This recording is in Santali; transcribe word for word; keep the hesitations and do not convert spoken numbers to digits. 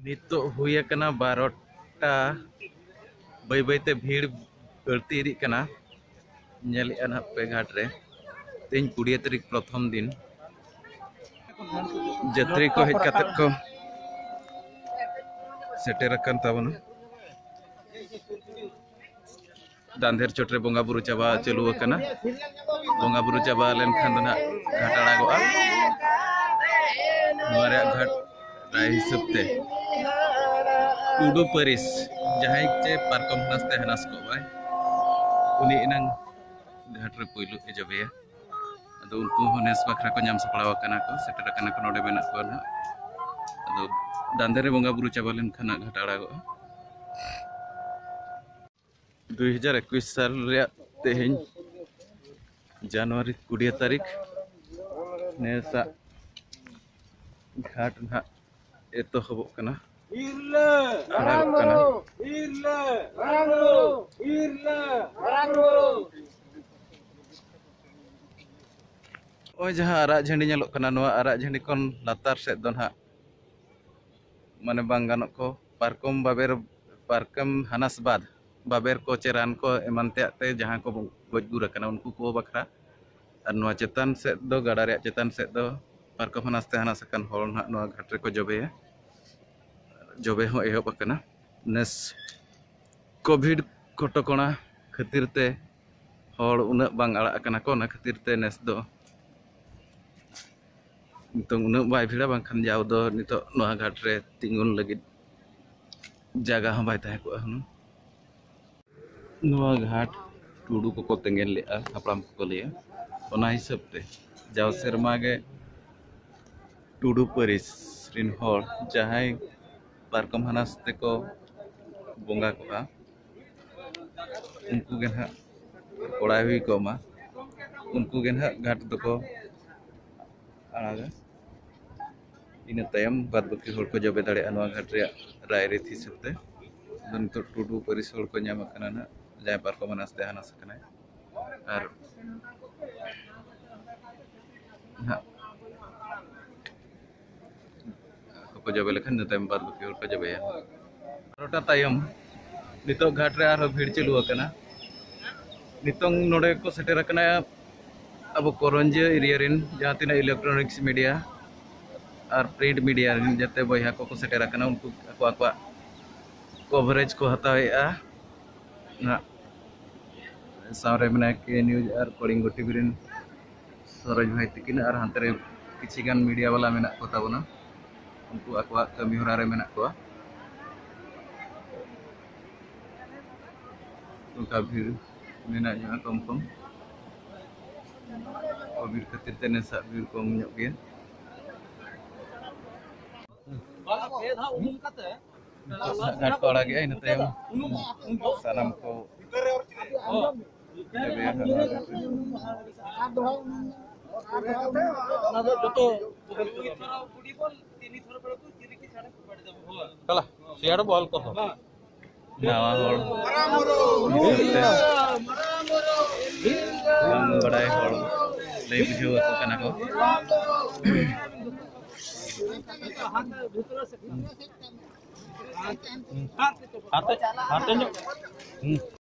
ᱱᱤᱛᱚᱜ ᱦᱩᱭ ᱟᱠᱟᱱᱟ ᱵᱟᱨᱚᱴᱟ᱾ ᱵᱟᱹᱭ ᱵᱟᱹᱭᱛᱮ ᱵᱷᱤᱲ ᱵᱟᱹᱲᱛᱤ ᱤᱫᱤᱜ ᱠᱟᱱᱟ᱾ ᱧᱮᱞᱮᱫᱼᱟ ᱱᱟᱦᱟᱜ ᱯᱮ ᱜᱷᱟᱴ ᱨᱮ, ᱛᱮᱦᱮᱧ ᱠᱩᱲᱤᱭᱟᱹ ᱛᱟᱹᱨᱤᱠᱷ ᱯᱨᱚᱛᱷᱚᱢ ᱫᱤᱱ᱾ ᱡᱟᱛᱨᱤ ᱠᱚ ᱦᱮᱡ ᱠᱟᱛᱮ ᱠᱚ ᱥᱮᱴᱮᱨ ᱟᱠᱟᱱ ᱛᱟᱵᱚᱱᱟ᱾ ᱫᱟᱱᱫᱷᱮᱨ ᱪᱚᱴ ᱨᱮ ᱵᱚᱸᱜᱟ ᱵᱩᱨᱩ ᱪᱟᱵᱟ ᱪᱟᱹᱞᱩ ᱟᱠᱟᱱᱟ᱾ ᱵᱚᱸᱜᱟ ᱵᱩᱨᱩ ᱪᱟᱵᱟ ᱞᱮᱱᱠᱷᱟᱱ ᱫᱚ ᱱᱟᱦᱟᱜ ᱜᱷᱟᱴ ᱟᱲᱟᱜᱚᱜᱼᱟ᱾ ᱱᱚᱣᱟ ᱨᱮᱭᱟᱜ ᱜᱷᱟᱴ ᱨᱟᱭ ᱦᱤᱥᱟᱹᱵ ᱛᱮ ᱴᱩᱰᱩ ᱯᱟᱹᱨᱤᱥ ᱡᱟᱦᱟᱸᱭ ᱪᱮ ᱯᱟᱨᱠᱚᱢ ᱦᱟᱱᱟᱥ ᱛᱮ ᱦᱟᱱᱟᱥ ᱠᱚᱜ ᱵᱟᱭ, ᱩᱱᱤ ᱮᱱᱟᱝ ᱜᱷᱟᱴ ᱨᱮ ᱯᱩᱭᱞᱩ ᱮ ᱡᱚᱵᱮᱭᱟ᱾ ᱟᱫᱚ ᱩᱱᱠᱩ ᱦᱚᱸ ᱱᱮᱥ ᱵᱟᱠᱷᱨᱟ ᱠᱚ ᱧᱟᱢ ᱥᱟᱯᱲᱟᱣ ᱟᱠᱟᱱᱟ ᱠᱚ, ᱥᱮᱴᱮᱨ ᱟᱠᱟᱱᱟ ᱠᱚ, ᱱᱚᱰᱮ ᱢᱮᱱᱟᱜ ᱠᱚᱣᱟ ᱱᱟᱦᱟᱜ᱾ ᱟᱫᱚ ᱫᱟᱱᱫᱷᱮᱨ ᱨᱮ ᱵᱚᱸᱜᱟ ᱵᱩᱨᱩ ᱪᱟᱵᱟ ᱞᱮᱱᱠᱷᱟᱱ ᱱᱟᱜ ᱜᱷᱟᱴ ᱟᱲᱟᱜᱚᱜᱼᱟ᱾ ᱫᱩᱭ ᱦᱟᱡᱟᱨ ᱮᱠᱩᱥ ᱥᱟᱞ ᱨᱮᱭᱟᱜ ᱛᱮᱦᱮᱧ ᱡᱟᱱᱩᱣᱟᱨᱤ ᱠᱩᱲᱤᱭᱟᱹ ᱛᱟᱹᱨᱤᱠᱷ, ᱱᱮᱥᱟᱜ ᱜᱷᱟᱴ ᱱᱟᱦᱟᱜ ᱮᱛᱚᱦᱚᱵᱚᱜ ᱠᱟᱱᱟ, ᱤᱨᱞᱟᱹ ᱟᱲᱟᱜᱚᱜ ᱠᱟᱱᱟ᱾ ᱤᱨᱞᱟᱹ ᱢᱟᱨᱟᱝ ᱵᱩᱨᱩ, ᱤᱨᱞᱟᱹ ᱢᱟᱨᱟᱝ ᱵᱩᱨᱩ᱾ ᱱᱚᱜᱼᱚᱭ ᱡᱟᱦᱟᱸ ᱟᱨᱟᱜ ᱡᱷᱟᱹᱱᱰᱤ ᱧᱮᱞᱚᱜ ᱠᱟᱱᱟ, ᱱᱚᱣᱟ ᱟᱨᱟᱜ ᱡᱷᱟᱹᱱᱰᱤ ᱠᱷᱚᱱ ᱞᱟᱛᱟᱨ ᱥᱮᱫ ᱫᱚ ᱱᱟᱦᱟᱜ ᱢᱟᱱᱮ ᱵᱟᱝ ᱜᱟᱱᱚᱜ ᱠᱚ, ᱯᱟᱨᱠᱚᱢ ᱵᱟᱵᱮᱨ, ᱯᱟᱨᱠᱚᱢ ᱦᱟᱱᱟᱥ ᱵᱟᱫ ᱵᱟᱵᱮᱨ ᱠᱚ, ᱪᱮᱨᱟᱱ ᱠᱚ ᱮᱢᱟᱱ ᱛᱮᱭᱟᱜ ᱛᱮ ᱡᱟᱦᱟᱸ ᱠᱚ ᱜᱚᱡ ᱜᱩᱨ ᱟᱠᱟᱱᱟ, ᱩᱱᱠᱩ ᱠᱚ ᱵᱟᱠᱷᱨᱟ᱾ ᱟᱨ ᱱᱚᱣᱟ ᱪᱮᱛᱟᱱ ᱥᱮᱫ ᱫᱚ, ᱜᱟᱰᱟ ᱨᱮᱭᱟᱜ ᱪᱮᱛᱟᱱ ᱥᱮᱫ ᱫᱚ ᱯᱟᱨᱠᱚᱢ ᱦᱟᱱᱟᱥ ᱛᱮ ᱦᱟᱱᱟᱥ ᱟᱠᱟᱱ ᱦᱚᱲ ᱱᱟᱦᱟᱜ ᱱᱚᱣᱟ ᱜᱷᱟᱴ ᱨᱮᱠᱚ ᱡᱚᱵᱮᱭᱟ, ᱡᱚᱵᱮ ᱦᱚᱸ ᱮᱦᱚᱵ ᱟᱠᱟᱱᱟ᱾ ᱱᱮᱥ ᱠᱳᱵᱷᱤᱰ ᱠᱚᱴᱚᱠᱚᱬᱟ ᱠᱷᱟᱹᱛᱤᱨ ᱛᱮ ᱦᱚᱲ ᱩᱱᱟᱹᱜ ᱵᱟᱝ ᱟᱲᱟᱜ ᱟᱠᱟᱱᱟ ᱠᱚ, ᱚᱱᱟ ᱠᱷᱟᱹᱛᱤᱨ ᱛᱮ ᱱᱮᱥ ᱫᱚ ᱱᱤᱛᱚᱝ ᱩᱱᱟᱹᱜ ᱵᱟᱭ ᱵᱷᱤᱲᱟ, ᱵᱟᱝᱠᱷᱟᱱ ᱡᱟᱣ ᱫᱚ ᱱᱤᱛᱚᱜ ᱱᱚᱣᱟ ᱜᱷᱟᱴ ᱨᱮ ᱛᱤᱸᱜᱩᱱ ᱞᱟᱹᱜᱤᱫ ᱡᱟᱭᱜᱟ ᱦᱚᱸ ᱵᱟᱭ ᱛᱟᱦᱮᱸ ᱠᱚᱜᱼᱟ ᱦᱩᱱᱟᱹᱝ᱾ ᱱᱚᱣᱟ ᱜᱷᱟᱴ ᱴᱩᱰᱩ ᱠᱚᱠᱚ ᱛᱮᱸᱜᱮᱱ ᱞᱮᱫᱼᱟ, ᱦᱟᱯᱲᱟᱢ ᱠᱚᱠᱚ ᱞᱟᱹᱭᱟ᱾ ᱚᱱᱟ ᱦᱤᱥᱟᱹᱵ ᱛᱮ ᱡᱟᱣ ᱥᱮᱨᱢᱟ ᱜᱮ ᱴᱩᱰᱩ ᱯᱟᱹᱨᱤᱥ ᱨᱤᱱ ᱦᱚᱲ ᱡᱟᱦᱟᱸᱭ ᱯᱟᱨᱠᱚᱢ ᱦᱟᱱᱟᱥ ᱛᱮᱠᱚ ᱵᱚᱸᱜᱟ ᱠᱚᱜᱼᱟ, ᱩᱱᱠᱩ ᱜᱮ ᱱᱟᱦᱟᱜ ᱠᱚᱲᱟᱭ ᱦᱩᱭ ᱠᱚᱜ ᱢᱟ, ᱩᱱᱠᱩ ᱜᱮ ᱱᱟᱦᱟᱜ ᱜᱷᱟᱴ ᱫᱚᱠᱚ ᱟᱲᱟᱜᱟ᱾ ᱤᱱᱟᱹ ᱛᱟᱭᱚᱢ ᱵᱟᱫᱽ ᱵᱟᱹᱠᱤ ᱦᱚᱲ ᱠᱚ ᱡᱚᱵᱮ ᱫᱟᱲᱮᱭᱟᱜᱼᱟ ᱱᱚᱣᱟ ᱜᱷᱟᱴ ᱨᱮᱭᱟᱜ ᱨᱟᱭᱨᱤᱛ ᱦᱤᱥᱟᱹᱵ ᱛᱮ᱾ ᱟᱫᱚ ᱱᱤᱛᱚᱜ ᱴᱩᱰᱩ ᱯᱟᱹᱨᱤᱥ ᱦᱚᱲ ᱠᱚ ᱧᱟᱢ ᱟᱠᱟᱱᱟ ᱱᱟᱦᱟᱜ, ᱡᱟᱦᱟᱸᱭ ᱯᱟᱨᱠᱚᱢ ᱦᱟᱱᱟᱥ ᱛᱮ ᱦᱟᱱᱟᱥ ᱟᱠᱟᱱᱟᱭ᱾ ᱟᱨ ᱱᱟᱦᱟᱜ ᱠᱚ ᱡᱚᱵᱮ ᱞᱮᱠᱷᱟᱱ ᱤᱱᱟᱹ ᱛᱟᱭᱚᱢ ᱵᱟᱫ ᱵᱟᱹᱠᱤ ᱦᱚᱲ ᱠᱚ ᱡᱚᱵᱮᱭᱟ᱾ ᱵᱟᱨᱚᱴᱟ ᱛᱟᱭᱚᱢ ᱱᱤᱛᱚᱜ ᱜᱷᱟᱴ ᱨᱮ ᱟᱨᱦᱚᱸ ᱵᱷᱤᱲ ᱪᱟᱹᱞᱩ ᱟᱠᱟᱱᱟ᱾ ᱱᱤᱛᱚᱝ ᱱᱚᱰᱮ ᱠᱚ ᱥᱮᱴᱮᱨ ᱟᱠᱟᱱᱟ ᱟᱵᱚ ᱠᱚᱨᱚᱧᱡᱤᱭᱟᱹ ᱮᱨᱤᱭᱟ ᱨᱮᱱ ᱡᱟᱦᱟᱸ ᱛᱤᱱᱟᱹᱜ ᱤᱞᱮᱠᱴᱨᱚᱱᱤᱠᱥ ᱢᱤᱰᱤᱭᱟ ᱟᱨ ᱯᱨᱤᱱᱴ ᱢᱤᱰᱤᱭᱟ ᱨᱮᱱ ᱡᱟᱛᱮ ᱵᱚᱭᱦᱟ ᱠᱚᱠᱚ ᱥᱮᱴᱮᱨ ᱟᱠᱟᱱᱟ, ᱩᱱᱠᱩ ᱟᱠᱚ ᱟᱠᱚᱣᱟᱜ ᱠᱚᱵᱷᱟᱨᱮᱡᱽ ᱠᱚ ᱦᱟᱛᱟᱣᱮᱫᱼᱟ᱾ ᱱᱟᱦᱟᱜ ᱥᱟᱶᱨᱮ ᱢᱮᱱᱟᱭᱟ ᱠᱮ ᱱᱤᱭᱩᱡᱽ ᱟᱨ ᱠᱚᱲᱤᱝᱜᱚ ᱴᱤᱵᱷᱤ ᱨᱮᱱ ᱥᱚᱨᱳᱡᱽ ᱵᱷᱟᱭ ᱛᱤᱠᱤᱱ, ᱟᱨ ᱦᱟᱱᱛᱮ ᱨᱮ ᱠᱤᱪᱷᱤ ᱜᱟᱱ ᱢᱤᱰᱤᱭᱟ ᱵᱟᱞᱟ ᱢᱮᱱᱟᱜ ᱠᱚ ᱛᱟᱵᱚᱱᱟ, ᱩᱱᱠᱩ ᱟᱠᱚᱣᱟᱜ ᱠᱟᱹᱢᱤ ᱦᱚᱨᱟ ᱨᱮ ᱢᱮᱱᱟᱜ ᱠᱚᱣᱟ᱾ ᱚᱱᱠᱟ ᱵᱷᱤᱲ ᱢᱮᱱᱟᱜ ᱧᱚᱜᱼᱟ ᱠᱚᱢ ᱠᱚᱢ᱾ ᱠᱳᱵᱷᱤᱰ ᱠᱷᱟᱹᱛᱤᱨ ᱛᱮ ᱱᱮᱥᱟᱜ ᱵᱷᱤᱲ ᱠᱚᱢ ᱧᱚᱜ ᱜᱮᱭᱟ᱾ ᱱᱤᱛᱚᱜ ᱱᱟᱦᱟᱜ ᱜᱷᱟᱴ ᱠᱚ ᱟᱲᱟᱜᱮᱜᱼᱟ, ᱤᱱᱟᱹ ᱛᱟᱭᱚᱢ ᱥᱟᱱᱟᱢ ᱠᱚ ᱡᱚᱵᱮᱭᱟ ᱦᱟᱸᱜ ᱱᱚᱣᱟ ᱜᱷᱟᱴ ᱨᱮ᱾ ᱪᱟᱞᱟ, ᱥᱤᱭᱟᱲ ᱵᱚᱞ ᱠᱚ ᱦᱚᱸ᱾ ᱱᱟᱣᱟ ᱦᱚᱲ ᱦᱤᱥᱟᱹᱵ ᱛᱮ ᱵᱟᱝ ᱵᱟᱲᱟᱭ ᱦᱚᱲ ᱞᱟᱹᱭ ᱵᱩᱡᱷᱟᱹᱣ ᱟᱠᱚ ᱠᱟᱱᱟ ᱠᱚ᱾ ᱦᱟᱱᱛᱮ, ᱦᱟᱱᱛᱮ ᱧᱚᱜ᱾ ᱦᱩᱸ᱾